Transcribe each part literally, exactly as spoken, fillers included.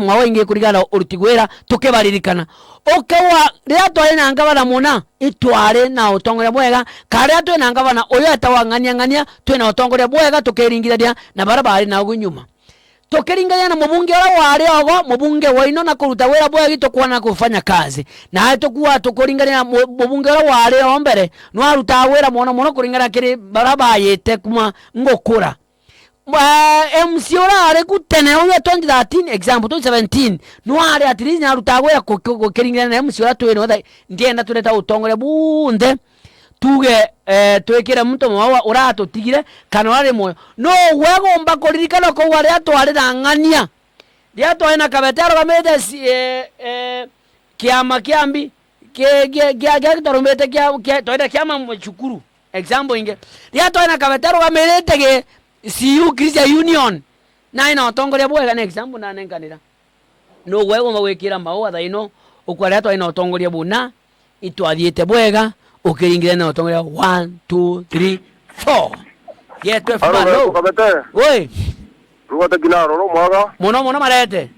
mwa waingi kurigana uruti wira, tukibaririkana. Ukauga, riria twari na ngavana muna, itwari na utongoria bwega, kana riria twi na ngavana uyu etagwa Ng'ania Ng'ania, twi na utongoria bwega, tukiringithania na baria bari naugu nyuma. Tukiringania na mubunge uria wari ogo, mubunge waino na kuruta wira bwega, tukwona kufanya kazi. Na tukuwa tukuringania na mu-, mubunge uria wari o mbere, nwarutaga wira mono mono kuringana kiri baria bayite kuma ngukura. Mwa-, M C A uria ari ku tene, uyu wa twenty thirteen, example, twenty seventeen, nwari at least narutaga wira ku-, ku-, gukiringana na M C A uria twina. Ndienda tureta utongoria bunthe, tuge, eh, twikire muntu mwawa uratutigire, kana uria ari mwoyo. No ugwe gumba kuririkana ukauga riria twari na Ng'ania, riria twari na Kabete arugamite si-, eh, eh, kiama kia mbi, ki-, ki-, kia, kia twarumite kia, kia, twari na kiama mwe cukuru. Example ingi. Riria twari na Kabete arugamirite gi C U Christian Union, nari na utongoria bwega, ni example nanenkanira. No ugwe gumba gwikira maua thaa ino, ukwa riria twari na utongoria buna, itwathiite bwega, ukiringithania na utongoria one, two, three, four. Yetu F M, Aro, hello. Kabete. Oi. Rugate kina roro mwaga. Mono, mono Marete.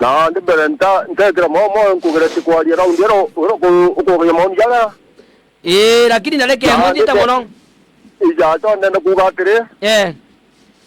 Na ndi mbere nta-, nteekira mao moyo nkugeretie kwaria raundi ero, ero ku-, ukugeria maoni jaria. Ii, lakini ndareke Na muthiite ndi mono. Ija, acho ndenda kuuga atiri, Eh,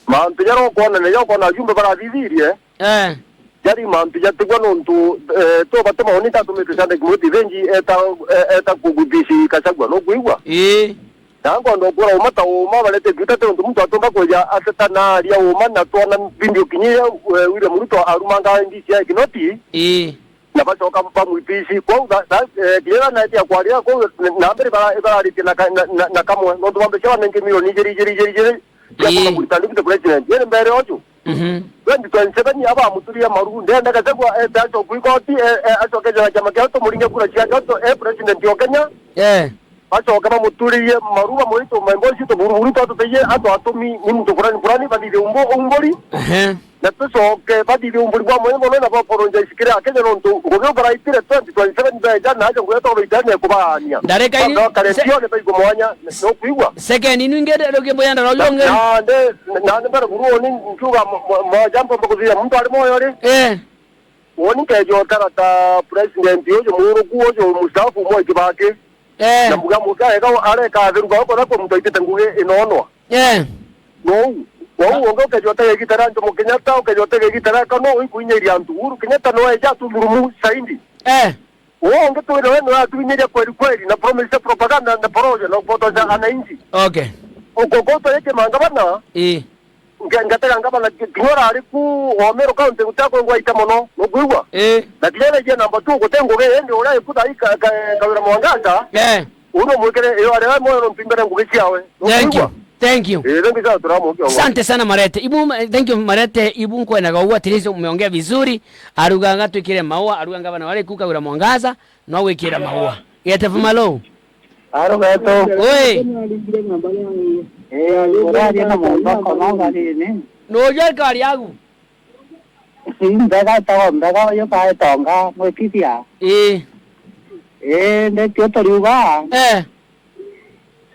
mantu jaria ukwona ni jo ukwona ajumbe barathithirie. Eh. Jari mantu jatigwa nontu, eh, tubate maoni tatumite Shandex Mwiti Thenji eta, eh, eta kuguthici Kachagua, nukwigua? Ii. Na nkwenda ukwira uma ta uma barete biuta ti untu muntu atumba kwija acetana aria uma na twona video kinyia, eh, William Ruto arumanga D C I Kinoti. Ii. Na bacoka bamwitici. Kwou tha-, tha-, eh, kinya naetia kwaria kwou na mbere bara-, bararitie na ka-, na, na, na kamwe. Nontu bambe cia banengi milioni ijiri, ijiri, ijiri, ijiri. Cia Ii. Kuga Britain Deputy President. Yene mbere oju. Mhm. Twenty twenty-seven abamuturia maru. Ndenda Gachagua ete acoku igoti, e, e, acoke jana kiama kiao tumuringe kura ciake, to, e president o Kenya. Eh. Bacoke bamuturirie maru bamwite memba ucio tuburuburu twatuteiye atwatumi ni muntu fulani fulani bathithie umbu-, umburi. Ehe. Na tucoke bathithie umburi bwa mwanya mono na ba apologize kiri Akenya nontu ngugi baraitire twenty twenty-seven beja na aja ngugi twabaitane kubaania. Ndareka ini, Bakare se- tione baigo mwanya, no kwigua. Second inu ingi rukie buyanda rwa Na, yonge. Na nde, na nde mbere buru oni nkiuga mo-, mo-, moja mpomba kuthithia muntu ari moyo ri. Eh. Woni nkeja utara ta president uju muruku uju mustaafu Mwai Kibaki. Eh. Na muga muga ega areka athiru ga ukona kwa muntu aitite ngugi inonwa. Eh. Wou, wou, onge ukeja utege gitara Jomo Kenyatta, ukeja utege gitara kano ikuinyiria antu. Uhuru Kenyatta no eja tu thurumu saindi. Eh. Wou onge twina we no atuinyiria kweli kweli na promise propaganda na porojo na kupotoja ananchi. Okay. Uko koto yake mangabana. Eh. Nge-, ngatega ngabana ki-, kinya urari ku o Meru County gutakwe ngwaita mono, nukwigua? Eh. Na kinya regia namba two gute ngugi indi uria iku thai ka-, ka-, Kawira Mwangaza, Eh. Uu no mwikire iyo ari we moyo no mpimbere ngugi ciawe. Thank you. Nukwigua? Thank you. Eh, thank you sana, turamu kiongo. Asante sana Marete. Ibu, thank you Marete, ibu nkwenaga uu at least umeongea vizuri. Aruga ngatwikire maua, aruga ngabana wari ku Kawira Mwangaza, no gwikira maua. Gete fuma low. Aro geto. Oi. Ii, uraria na mundu akomanga nini? Nujua ikari yagu? Ii, mbega itagwo mbega uyu kaetonga mwitithia. Ii. Ii, ndi tio turiuga. Eh.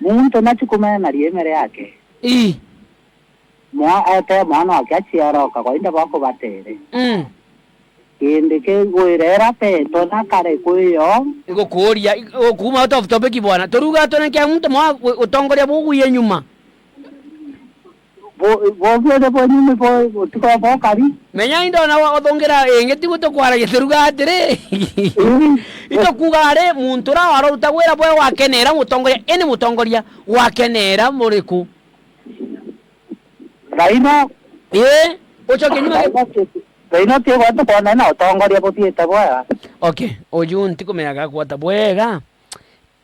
Muntu nachikumena rieme riake. Ii. Mwa-, ete mwana wake aciaroka, kwa inde bwakubatere. Mm. Kindi kigwirera petwa na kare kwiyo. Igukuuria, igukuma out of topic bwana. Turuga tune kia muntu mwa gu-, utongoria bugwiye nyuma. Bu-, bugwire bwenyini bu-, butiko bokari. Menya indo na wa-, uthungira ingi tigu tukwaragia turuga atiri. Mm. Ito kuga ari muntu ra waruta gwira bwe wakenera mutongoria, ini mutongoria wakenera muriku. Raino. Ii, ucoke nyuma. Raino ti-, Raino tigwe tukwona na utongoria buthiite bwega. Okay, uju ntikumenyaga gwata bwega.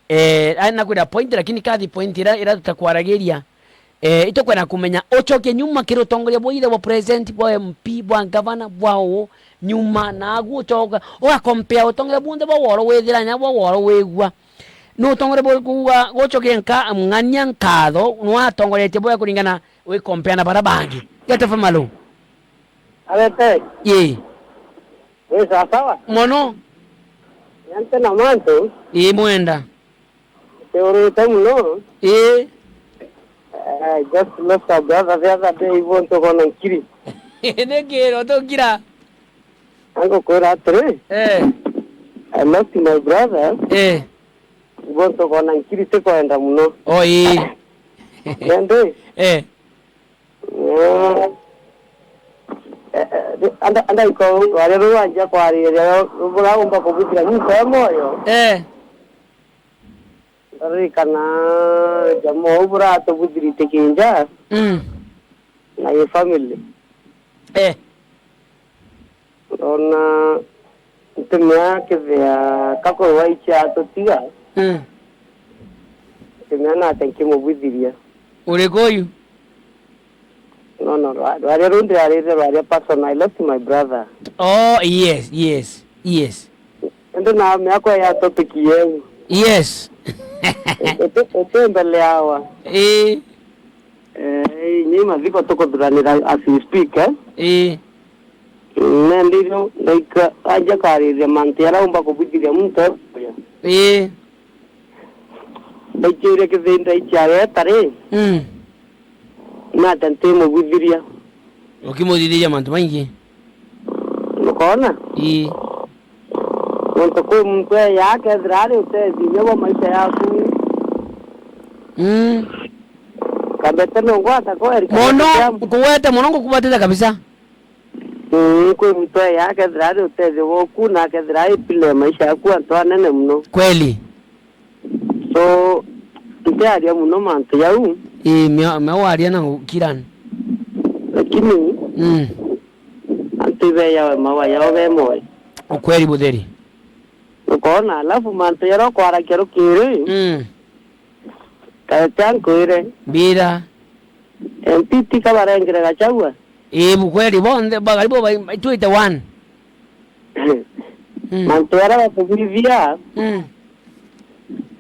Eh, ari na kwira point, lakini kathi point ira, ira tutakwaragiria. Eh, itukwenda kumenya ucoke nyuma kiri utongoria bwa ithe bwa president, bwa M P, bwa governor, bwa uu, nyuma nagu ucoka, ugakompea utongoria bunthe bwa woro withira, nya bwa woro wigua. Ni utongoria buriku wa gucokia nka-, Ng'ania nkatho, ni watongoretie bwega kuringana wikompea na baria bangi? Gete fuma low. Arete. Ii. Wi sawa sawa? Mono. Niante na mantu. Ii, mwenda. Tiurite muno. Ii. I just lost a brother the other day, ibo ntukona nkiri. Niki utukira? Angukwira atiri, eh, I lost my brother. Eh. Ibo ntukona nkiri tikwenda muno. Oh, ii. Nandi, eh. Eh, eh, anda, anda iko, wari rwanja kwariria, bura umba kubuthira nyumba ya moyo. Eh. Ndarikana jamaa uu buratubuthirite kinja. Mm. Na ye family. Eh. Ndona ntumia kithia kakorwa icia atutiga. Mm. Ntumia nate nkimubwithiria. Uriku uyu? No, no, rwa-, rwaria rundi rarire rwaria personal. I lost my brother. Oh, yes, yes, yes. Indi na miaka ya topic yeu. Yes. Uti, uti mbele yawa. Ii. Eh, ni mathiko tukuthuranira as we speak, eh? Ii. Nandi riu ndaika anja kariria mantu jaria umba kubwithiria muntu e moyo. Ii. Ndaikiuria kithinda ikiaga etari. Mm. Nate ntimubwithiria. Ukimubwithiria mantu maingi. Ukoona? Ii. Nontu kwi muntu eeja akethira ari uteethio inya bwa maisha yaku. Mm. Kabete nongwata kweri, mono, kabete nkuwete mono, ngukubatite kabisa. Mm, kwi muntu eeja akethira ari uteethio bwoku na akethira ai pile maisha yaku antu anene mono. Kweli. So, ntiaria mono mantu jau. Ii, mea, mea waria na ukirani. Lakini, mm, antu ibeejawe mawa jao be moyo. Ukweli butheri. Ukoona, alafu mantu jaria ukwaragia rukiri, mm, kaete ankwire. Mbira. M P ti kabarengire Gachagua? Ii, bukweli bonthe, bagari bo bai-, baitwite one. Mm. Mantu jaria bakubithia, mm,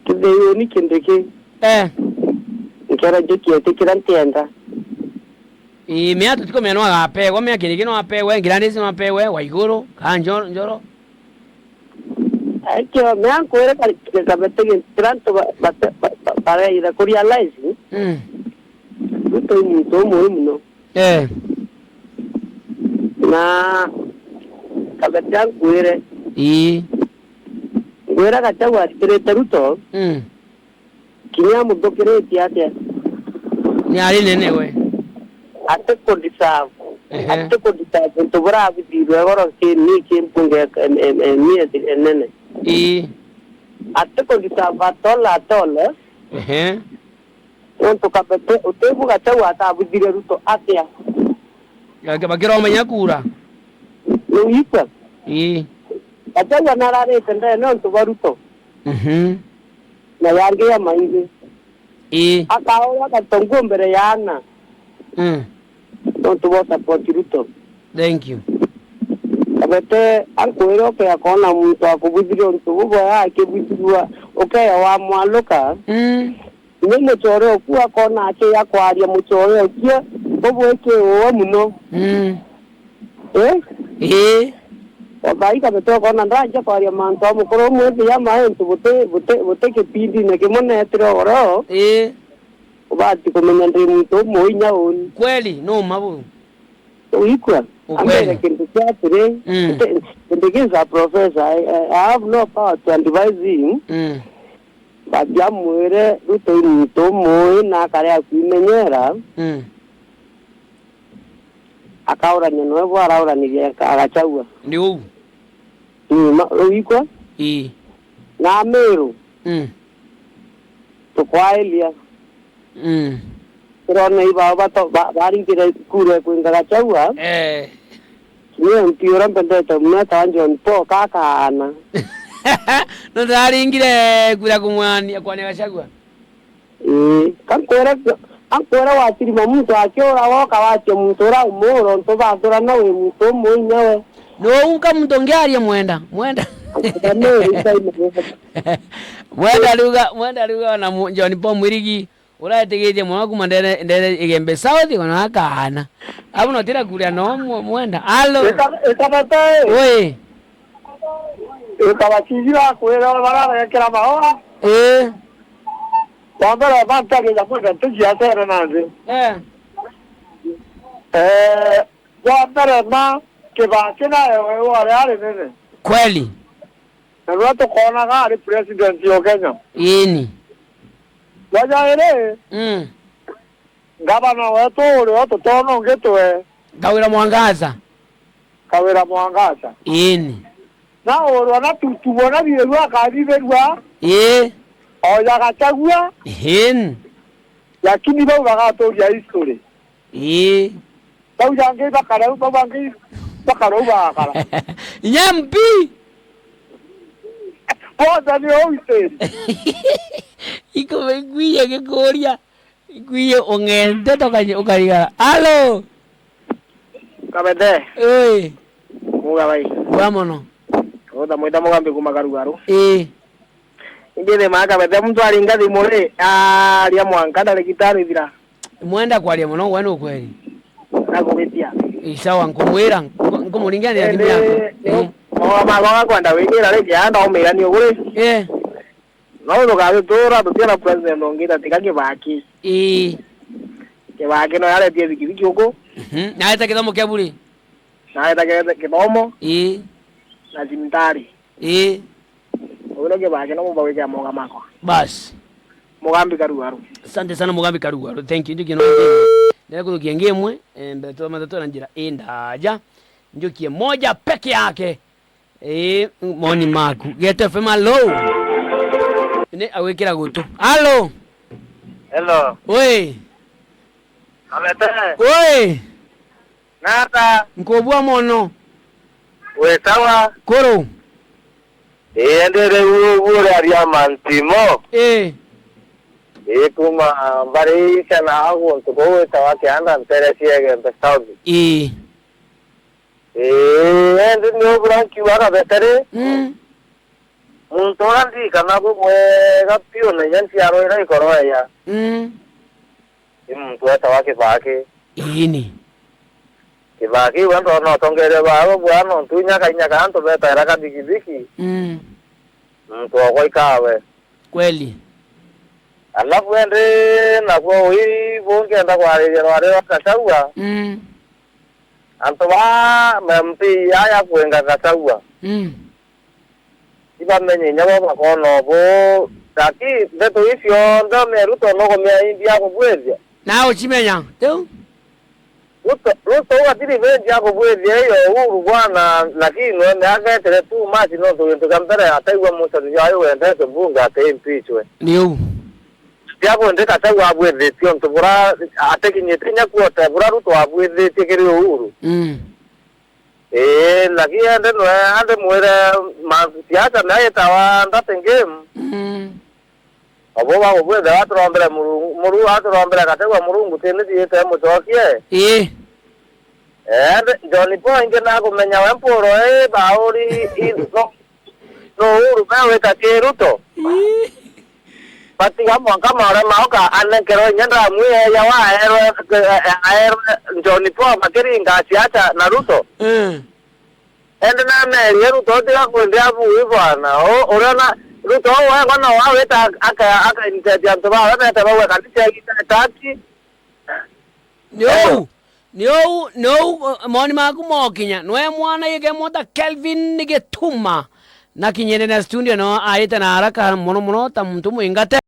kitheyuni kindu ki. Eh. Nkera njukiete kiria ntienda. Ii, mea tutikumenya no agapegwa, mea kindi ki no apegwe, Ngirandisi no apegwe, Waiguru, ka Njo-, Njoro. Aikio, mea nkwire ka-, ka-, kabete gintu kiria antu ba-, bate-, ba-, ba-, bareire kurealize. Mm. Ruto i muntu umwe mono. Eh. Na kabete ankwire. Ii. Ngwira Gachagua athikirite Ruto. Mm. Kinya amuthukiritie atia? Ni ari nene we. Atiku deserve. Ehe. Atiku deserve untu burabuthirwe goro ki ni ki mbunge ya, em, em, em, ni eti-, enene. Ii. Atiku deserve at all, at all, eh? Ehe. Nontu kabete, utibu Gachagua atabuthire Ruto atia? Gake bakiromenya kura. Nuigua? Ii. Gachagua nararite ndene nontu bwa Ruto. Mhm. Na yangi ya maingi. Ii. Akaoya gatonguo mbere ya ana. Mm. Nontu bwa support Ruto. Thank you. Kabete ankwire ukea koona muntu akubuthiria untu buboya akibwithirua, ukeya wamwaluka. Mm. Ni mucore uku akoona akiya kwaria mucore ucio, bubwiki uwe muno. Mm. Eh? Ii. Othai kabete ukoona ndaja kwaria mantu a mukuru umwe, thiama intu buti, buti, buti kipindine kimwe netire ugoro. Ii. Ubati kumenya ndi muntu umwe inya uni. Kweli, no mabu. Uikua? Ukweli. Ambere kintu kia atiri, mm, nti-, nti-, ndigisa professor, I, I have no power to advise him. Mm. But amwire, Ruto i muntu umwe na akare akwimenyera, mm, akaurania noe bwarauranirie aka-, agachagua. Ni uu. Ii, ma-, uikua? Ii. Na Meru. Mm. Tukwailia. Mm. Turone ibao bato-, ba-, baringire kura kwinga Gachagua. Eh. Niyo M P uria mbendete muno etawa John Paul kakaana. No ndaringire kura kumwania kwania Gachagua. Ii, kankwire, kankwire watirima muntu akiura woka watia muntu uria umuura untu bathurana wi muntu umwe inya we. No uka muntu ungi aria mwenda, mwenda. Mwenda ruga, mwenda ruga ona mu-, John Paul Mwirigi. Uretigitie mono kuma ndene, ndene Igembe South, kana akaana. Abu no tira kuria no mwe-, mwenda. Alo. Ika-, ikabata, eh. Oi. Ikabatigira kwira bararekera maoa. Eh. Kwa mbere, bantagiria mwenda tujiacere na nthi. Eh. Eh, kwa mbere, ma, Kibaki nawe we wari ari nene. Kweli. Na nwe tukonaga ari president o Kenya. Ini. Jaja iri, Mm. Ngavana wetu uri o tutona ungi twe. Kawira Mwangaza. Kawira Mwangaza. Ini. Na urwa na tu-, tubona biru akathithirua. Ii. O ya Gachagua. Ini. Lakini bau bagaturia history. Ii. Bau jangi bakareu, bau bangi bakareu bagakara. Inya M P. Bonthe ni uu itiri. Iko biguiye gikuria. Ikwiye ung'ente tokanye ukarigara. Alo! Kabete. Oi. Muga bai. Bwa mono. Utha mwita Mugambi kuma Karugaru. Ii. Ingi ni ma Kabete, muntu aringa thimu ri, aria mwanka ndarigitari thira. Mwenda kwaria mono, we ni ukweri. Nakugitia. Ii, sawa, nkumwira, nku-, nkumuringia ni thimu yaku. Ii. Mama, mama, kwenda wingira ri, kianda umira ni uguri. Ii. No tugathutura, tutiona president ungi ta tiga Kibaki. Ii. Kibaki no yaretie bikibiki uku. Mhm. Naeta kithomo kia bure. Naeta ke-, kithomo. Ii. Na cibitari. Ii. Uyu no Kibaki no mubawike moga makwa. Bas. Mugambi Karugaru. Asante sana Mugambi Karugaru. Thank you. Njukie no njukie. Ndenda kuthukia ngi imwe, eh, mbere twa matatu na njira indaja. Njukie moja peke yake. Ii, moni maku. Geto F M, alo? Ni agwikira gutu. Alo? Hello. Oi. Amete. Oi. Nata. Nkubua mono. Wi sawa? Kuru. Ii, ndiri u-, u-, uri aria Mantimo. Ii. Ii, kuma mbari icia na guntu kuu gwitawa Kianda ntere cia Igembe South. Ii. Ii, indi ni ubura nkiuga Kabete ri, Mm. muntu uria ndirikanagu bwega biu na inya njiarwa iria ikoroeya, Mm. ni muntu wetawa Kibaki. Ini. Kibaki we ndona utongeria bwabo bwa nontu inya kainya ka antu betaira kabikibiki, Mm. muntu okwa ikawe. Kweli. Alafu indi nakuo ui bungienda kwariria rwari rwa Gachagua, Mm. antu ba M P aya kwinga Gachagua, Mm. ibamenye inya bo bakona ubu. Laki ndeto ii cionthe mia Ruto nukumia imbi akubwithia. Na ucimenya, tiu? Ruto, Ruto ugatiri bendi akubwithia iyo Uhuru bwana, lakini nwe miaka etire too much, nontu gintu kia mbere ataigua mucori jwayo wendete mbunge ati impeachwe. Ni uu. Tia kwendeka Gachagua abwithitie untu bura atikinyite inya kuote bura Ruto abwithitie kiri Uhuru. Mm. Ii, lakini ende nwe ande mwire ma siasa naitawa ndati game. Mm. Obo bagubwithira aturombere Murungu, Muru-, aturombere Gachagua Murungu tini thiite mucokie. Ii. Eende, John Paul ingi nakumenya we mpuro ii bauri i, no, no Uhuru me wita ki Ruto. Ii. Batiga mwanka maore mauka anenkerwe inya ndamwi eya waerwe, aerwe John Paul bakiringa siasa na Ruto. Mm. Ende namerie Ruto tiga kwindia bui bwana. U-, uriona Ruto uu wengwa no wawita aka-, aka-, akaintetia antu bawe bete bauga kanisa igita itaki. Ni uu, ni uu, ni uu, uh, moni maku mokinya. Nwe mwana gikemwota Kelvin ni gituma. Na kinyende na studio no arite na haraka mono mono ta muntu mwingate.